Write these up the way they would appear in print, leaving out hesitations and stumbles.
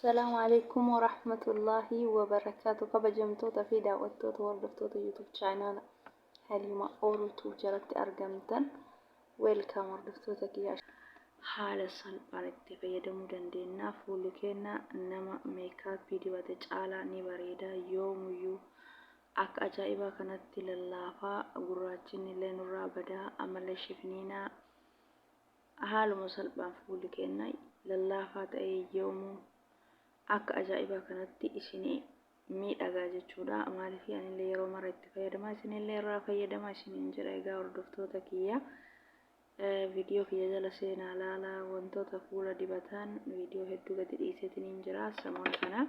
Assalaamu alaikum warahmatullaahi wabarakaatu. Kabajamtoota fi daawwattoota hordoftoota YouTube channel Halima Orotuu jalatti argamtan, welcome hordoftoota kiyya. Haala salphaan itti fayyadamuu dandeenya. Fuulli keenya nama meekaappii dibate caalaa ni bareeda. Yoomuyyuu akka ajaa'ibaa kanatti lallaafaa, gurraachinni illee nurraa badaa, ammallee shifniinaa. Haaluma salphaan fuulli keenna lallaafaa ta'ee yoomuu akka ajaa'ibaa kanatti isinii miidhagaa jechuudha. Maaliif, anillee yeroo mara itti fayyadamaa, isinillee irraa fayyadamaa isiniin jedha. Egaa hordoftoota kiyya, viidiyoo kiyya jala seenaa laalaa, wantoota fuula dibatan viidiyoo hedduu gadi dhiiseetiniin jira samoona kana.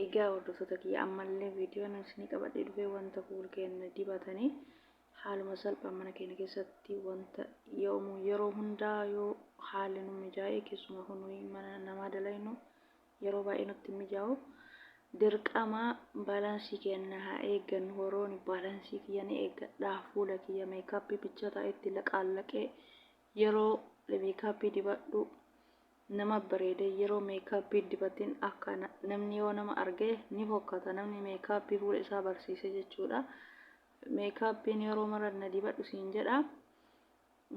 Egaa hordoftoota kiyya, ammallee viidiyoon isinii qabadhee dhufee wanta fuula keenya dibatanii haaluma salphaan mana keenya keessatti, wanta yoomuu yeroo hundaa yoo haalli nu mijaa'e, keessumaa nuyi mana namaa dalaynu yeroo baay'ee nutti hin mijaa'u. Dirqama baalaansii keenya haa eeggannu. Horooni baalaansii kiyya ni eeggadha. Fuula kiyya meekaappii bicha ta'etti laqaallaqee yeroo meekaappii dibadhu nama bareede, yeroo meekaappii dibatin akka namni yoo nama arge ni fokkata, namni meekaappii fuula isaa barsiise jechuudha. Meekaappiin yeroo mara na dibadhu siin jedha.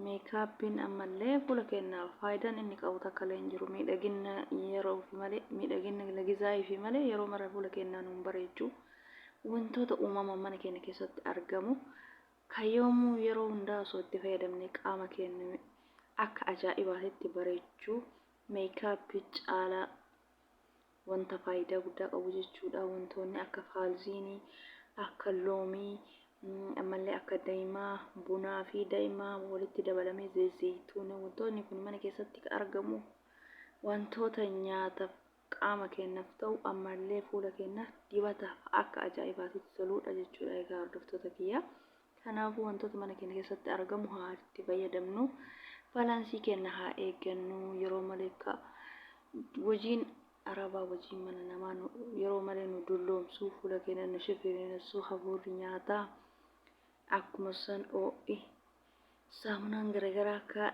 Meekaappiin ammallee fuula keenyaaf faayidaan inni qabu takka illee hin jiru. Miidhagina yeroo fi malee, miidhagina lagizaayii fi malee, yeroo mara fuula keenyaa nuun bareechu. Wantoota uumamaan mana keenya keessatti argamu kan yoomuu yeroo hundaa osoo itti fayyadamne qaama keenya akka ajaa'ibaatitti bareechuu, meekaappii caalaa wanta faayidaa guddaa qabu jechuudha. Wantoonni akka faalziinii, akka loomii, ammallee akka daa'imaa, bunaa fi daa'imaa walitti dabalamee zayituuna, wantoonni kun mana keessatti kan argamu wantoota nyaataaf qaama keenyaaf ta'u, ammallee fuula keenyaaf dibataaf akka ajaa'ibaatitti toludha jechuudha. Egaa hordoftoota kiyya. Kanaafuu wantoota mana keenya keessatti argamu haa itti fayyadamnu. Baalaansii keenya haa eeggannu. Yeroo malee ka hojiin arabaa, hojiin mana namaa yeroo malee nu dulloomsuu, fuula keenya nu shifiriinsuu, hafuurri nyaataa akkuma san oo'i saamunaan garaagaraa akka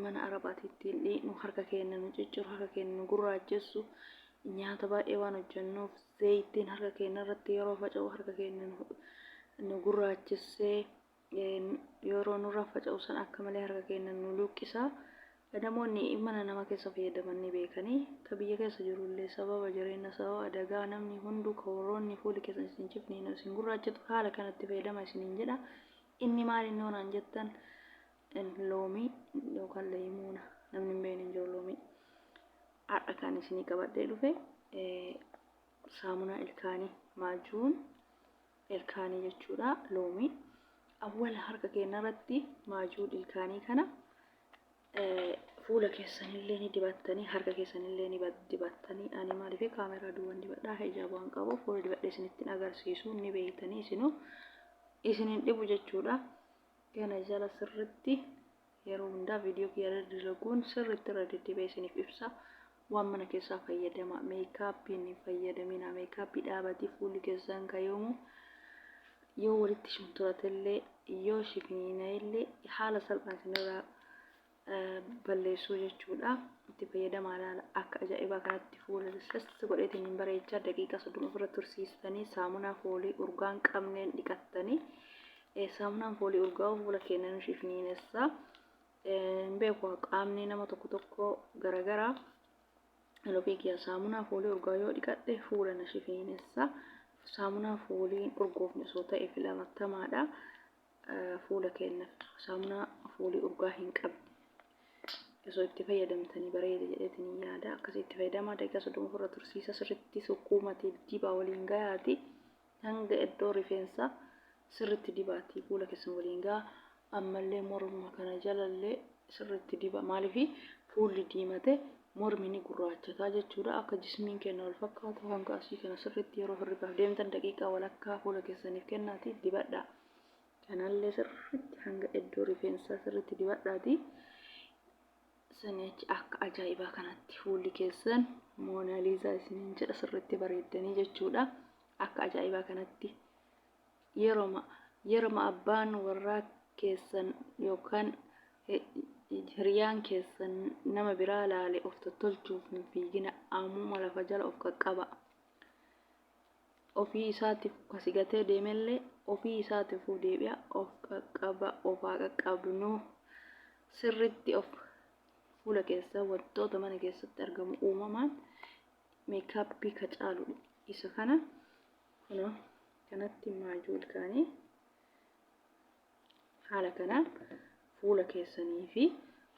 mana arabaatti ittiin dhiqnu harka keenya nu cicciru, harka keenya nu gurraachessu, nyaata baay'ee waan hojjennuuf zayitiin harka keenya irratti yeroo faca'u harka keenya nu gurraachessee, yeroo nurra faca'u san akka malee harka keenya nu luqqisa. Namoonni mana nama keessa fayyadaman ni beekanii, ka biyya keessa jirullee sababa jireenya, sababa adagaa, namni hunduu ka warroonni fuuli keessan isin chifniin isin gurraachatu haala kanatti fayyadama isiniin jedha. Inni maal inni onaan jettan, loomii yookaan leemuuna, namni hin beekne hin jiru loomii. Har'a kan isinii qabadhee dhufe saamunaa ilkaanii, maajuun ilkaanii jechuudha, loomii. Awwala harka keenya irratti maajuun ilkaanii kana fuula keessanillee ni dibattanii, harka keessanillee ni dibattanii. Ani maaliif kaameraa duwwan dibadhaa, hijaaba waan qabu fuula dibadhee isinitti agarsiisu ni beektanii, isinuu isinin dhibu jechuudha. Kana jala sirritti yeroo hundaa viidiyoo kiyya irra dalaguun sirritti irra deddeebi'ee isiniif ibsa. Waan mana keessaa fayyadama. Meekaappiin hin fayyadamina. Meekaappii dhaabatii fuulli keessan kayoomu yoo walitti shunturatellee, yoo shifiniina'ellee haala salphaan isinirraa balleessuu jechuudha. Itti fayyadamaa ilaala. Akka ajaa'ibaa kanatti fuula sas godheetiin hin bareechaa. Daqiiqaa 30 ofirra tursiistanii saamunaa foolii urgaan qabneen dhiqattanii, saamunaan foolii urgaa'u fuula keenya nu shifniinessa. Hin beeku, qaamni nama tokko tokko garagaraa. Ofii kiyya saamunaa foolii urgaa'u yoo dhiqadhe fuula na shifniinessa. Saamunaa fooliin urgoofne osoo ta'e filatamaadha. Fuula keenyaaf saamunaa foolii urgaa hin qabne osoo itti fayyadamtanii bareeda jedheetiin yaada. Akkasii itti fayyadamaa, daqiiqaa 30 ofirra tursiisa, sirriitti sukkuumatii dibaa waliin gayaati. Hanga iddoo rifeensaa sirriitti dibaatii fuula keessan waliin gahaa. Ammallee morma kana jalallee sirriitti diba. Maaliif, fuulli diimate mormi ni gurraachataa jechuudha. Akka jismiin keenya wal fakkaatu hanga asii kana sirriitti yeroo hirribaaf deemtan daqiiqaa walakkaa fuula keessaniif kennaati dibadhaa. Kanallee sirriitti hanga iddoo rifeensaa sirriitti dibadhaati. Sanii achi akka ajaa'ibaa kanatti fuulli keessan moonaaliizaa isiniin jedha, sirriitti bareeddanii jechuudha. Akka ajaa'ibaa kanatti yeroma yeroma abbaan warraa keessan yookaan Hiriyaan keessan nama biraa laale of tottolchuuf hin fiigina ammuma lafa jala of qaqqaba. Ofii isaatiif ka si gatee deemellee ofii isaatifuu deebi'a of qaqqaba of haa qaqqabnu sirritti of fuula keessa wantoota mana keessatti argamu uumamaan meekaappii ka caalu isa kana kunoo kanatti maajuu ilkaanii haala kanaan fuula keessanii fi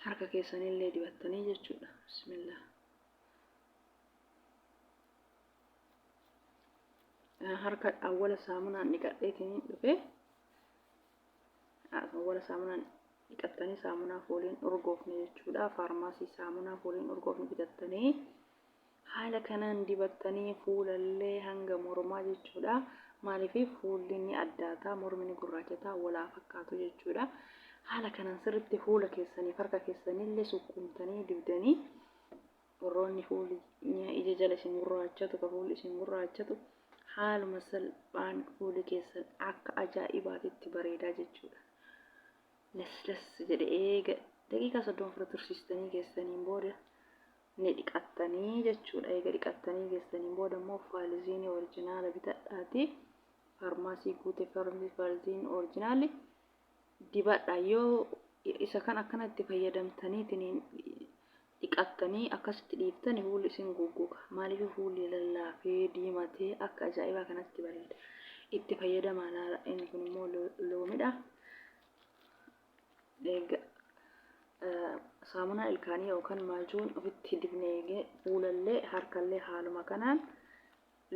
harka keessanillee dibattanii jechuudha. Bismillah. Harka awwala saamunaan dhiqadheetiin dhufe. Awwala saamunaan dhiqattanii saamunaa fooliin urgoofne jechuudha. Faarmaasii saamunaa fooliin urgoofne bitattanii haala kanaan dibattanii fuulallee hanga mormaa jechuudha. Maaliif fuulli ni addaata, mormi ni gurraachata, walaa fakkaatu jechuudha. Haala kanaan sirriitti fuula keessaniif harka keessanillee sukkuumtanii dibdanii warroonni fuulli ija jala isin gurraachatu ka fuulli isin gurraachatu haaluma salphaan fuulli keessan akka ajaa'ibaatitti bareedaa jechuudha. Laslas jedhe eega daqiiqaa 30 ofirra tursiistanii keessaniin booda ni dhiqattanii jechuudha. Eega dhiqattanii geessaniin booda immoo faaliziinii orijinaala bitadhaati. Faarmaasii guute faaliziin orijinaalli dibadha. Yoo isa kan akkanatti fayyadamtaniitiin dhiqattanii akkasitti dhiiftani fuulli isin goggoga. Maaliif fuulli lallaafee diimatee akka ajaa'ibaa kanatti bareeda. Itti fayyadamaa laala. Inni kun immoo loomidha. Eega saamunaa ilkaanii yookaan maajuun ofitti dibne eegee fuulallee harkallee haaluma kanaan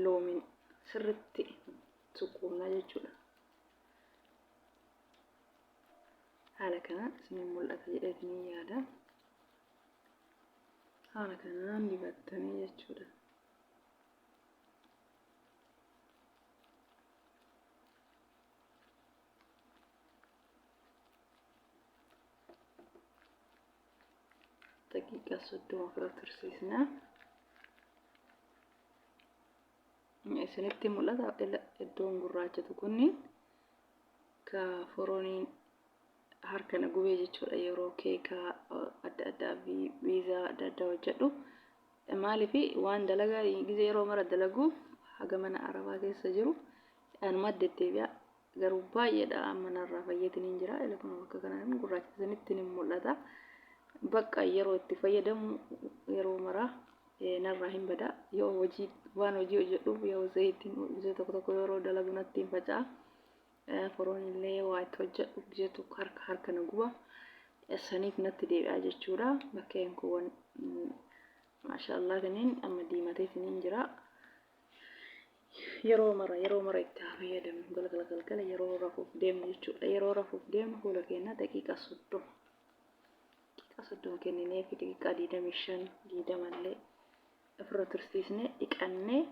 loomiin sirritti sukkuumnaa jechuudha. Haala kanaan isiniin mul'ata jedheetiin yaada. Haala kanaan dibattanii jechuudha. Daqiiqaa 30 ofirra tursiisna. Isinitti mul'ata iddoon gurraachatu kunni ka foroniin harka na gubee jechuudha yeroo keeka adda addaa biizaa adda addaa hojjedhu. Maaliif waan dalagaa gizee yeroo mara dalaguuf haga mana arabaa keessa jiru anuma deddeebi'a. Garuu baay'eedha amma narraa fayyeetiin jira. Ila kun bakka kanaan gurraacha isinitti ni mul'ata. Bakka yeroo itti fayyadamu yeroo maraa narraa hin bada. Yoo hojii waan hojii hojjedhuuf yoo zayitiin gizee tokko tokko yeroo dalagu natti hin faca'a. Foroon illee waa itti hojjedhu gizee tokko harka harka na guba. Saniif natti deebi'a jechuudha. Bakkeen kun maashaallah kaniin amma diimateetiin jira. Yeroo mara yeroo mara itti haa fayyadamnu galgala galgala yeroo rafuuf deemnu jechuudha. Yeroo rafuuf deemnu fuula keenya daqiiqaa 30 daqiiqaa 30 kenninee fi daqiiqaa 25 20 illee ofirra tursiisnee dhiqannee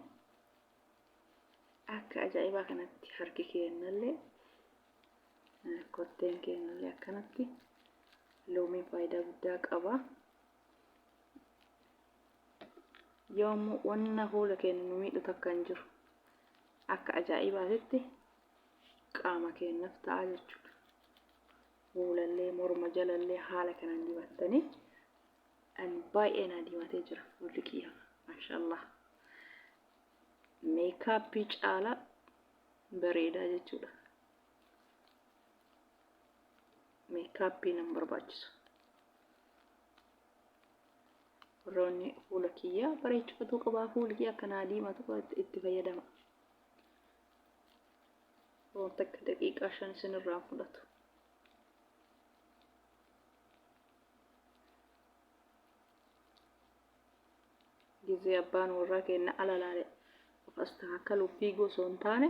akka ajaa'ibaa kanatti harki keenyallee kotteen keenyallee akkanatti loomiin faayidaa guddaa qaba. Yoomuu wanna fuula keenya nu miidhu takka hin jiru. Akka ajaa'ibaatitti qaama keenyaf ta'a jechuudha. Fuulallee morma jalallee haala kanaan dibattanii an baay'ee naa diimatee jira fuulli kiyya. Maashaallah. Meekaappii caalaa bareedaa jechuudha. Meekaappii nan barbaachisu. Warroonni fuula kiyya bareechifatu qabaa fuulli kiyya akka naa diimatu itti fayyadama. Waan takka daqiiqaa 5 isinirraa fudhatu. Gizee abbaan warraa keenya ala laale of astakaakkaluuf fiiguu osoo hin taane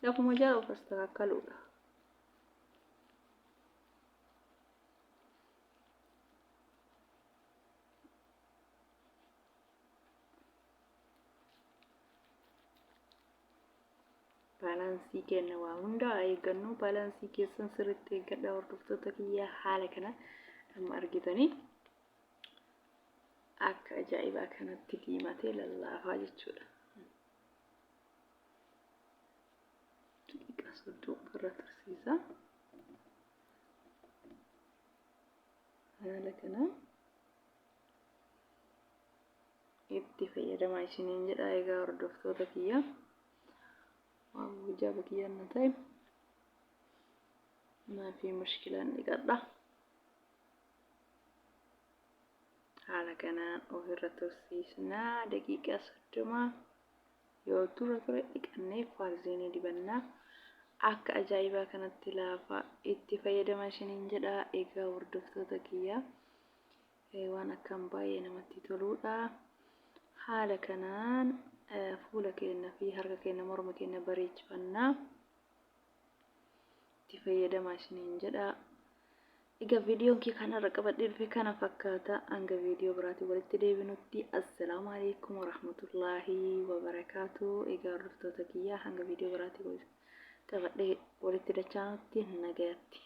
lafuma jala of astakaakkaluudha. Baalaansii keenya waa hundaa eeggannu. Baalaansii keessan sirriitti eeggadha hordoftoota kiyya haala kana amma argitanii akka ajaa'ibaa kanatti diimatee lallaafaa jechuudha. Daqiiqaa 30 ofirra tursiisa. Haala kanaan itti fayyadamaa isiniin jedha egaa hordoftoota kiyya. Waan hijaaba kiyyaan na ta'e maafi mushkilaan dhiqadha. Haala kanaan ofirra tursiisnaa daqiiqaa 30 yoo tura ture dhiqannee faarziinii dibannaa. Akka ajaa'ibaa kanatti laafaa itti fayyadama isiniin jedha egaa hordoftoota kiyya. Waan akkaan baay'ee namatti toluudha. Haala kanaan fuula keenya fi harka keenya morma keenya bareechifannaa. Itti fayyadamaa isiniin jedha. Egaa viidiyoon kee kanarra qabadhee dhufe kana fakkaata. Hanga viidiyoo biraatiin walitti deebinutti assalaamu alaikum warahmatullaahi wabarakaatu. Egaa hordoftoota kiyyaa hanga viidiyoo biraatiin qabadhee walitti dachaanutti nagayatti.